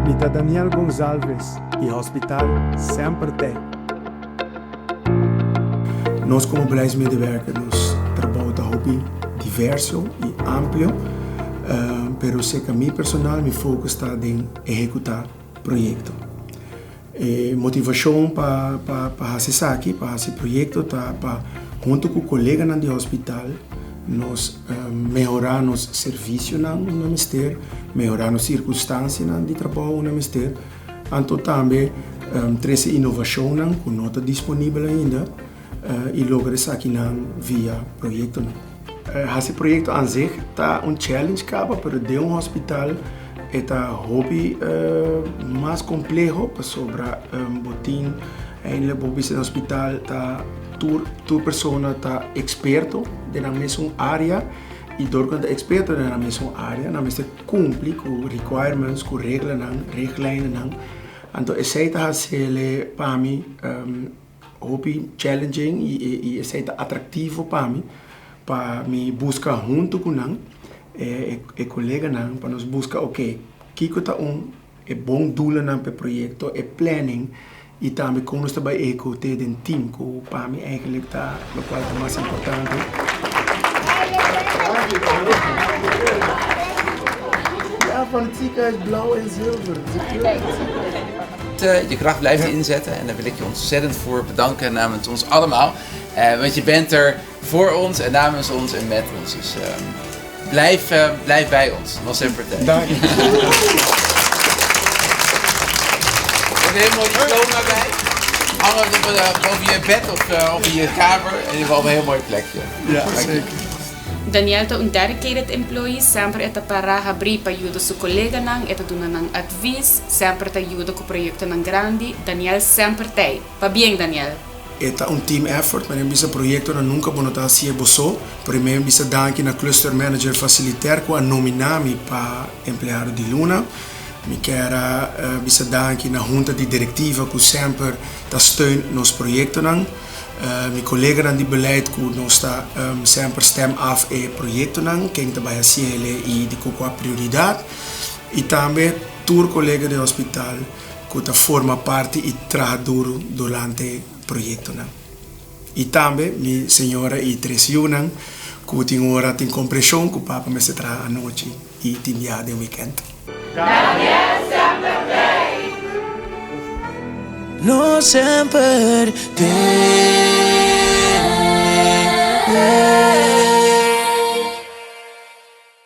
Mi ta Daniel Gonzalves y Hospital semper t'ey. Nos como beleidsmedewerker nos trabou ta hopi diverso y amplio, pero seca mi personal mi focus ta den ehecuta proyecto. E motivacion pa pa haci esaki, pa haci proyecto ta pa hunto cu coleganan di hospital nos mehora nos servicionan unda mester, mehora nos circunstancianan di trabou unda mester, anto tambe trece innovacionnan cu no ta disponibel ainda y logra esakinan via proyectonan. Haci proyecto aan zich ta un challenge caba, pero den un hospital e ta hopi mas compleho pasobra bo tin eindelijk bo bisa den hospital ta tur tur persona ta experto den nan mesun area y dor cu nan ta experto den nan mesun area nan mester cumpli cu requirements cu reglanan richtlijnennan anto esey ta haciele pa mi Hopi challenging y esey ta atractivo pa mi, pa mi busca hunto cu nan, e coleganan, pa nos busca ok, kico ta un e bon doelennan pa e proyecto, e planning y tambe con nos ta bay ehecute den team cu pa mi eigenlijk ta locual ta mas importante. Ja, van het ziekenhuis blauw en zilver. Je kracht blijft inzetten en daar wil ik je ontzettend voor bedanken namens ons allemaal. Uh, want je bent er voor ons en namens ons en met ons. Dus uh, blijf, uh, blijf bij ons. Nos semper t'ey. Dank je. Er een heel mooi diploma bij. Hangen op, boven je bed of, of in je kamer. In ieder geval een heel mooi plekje. Ja, zeker. Daniel ta un dedicated employee, semper e ta para habrí pa yuda su koleganan, e ta duna nan advis, semper ta yuda ku proyektonan grandi. Daniel semper t'ei. Pabien Daniel! E ta un team effort, manera mi bisa proyektonan nunka bo no ta hasié bo so. Primé mi bisa danki na cluster manager Facilitair ku a nominá mi pa empleado di luna. Mi kier a bisa danki na hunta di direktiva ku semper ta steun nos proyektonan. Mi koleganan di beleid ku nos ta semper stem af e proyektonan, ken ta bai hasiele i di ku kua prioridat. I tambe tur kolega di hospital ku ta forma parti i traha duru durante proyektonan. I tambe mi señora i tres yunan ku tin ora tin kompreshon ku papa mester traha anochi i tin biaha den wikènt. Daniel semper t'ei. No semper t'ei.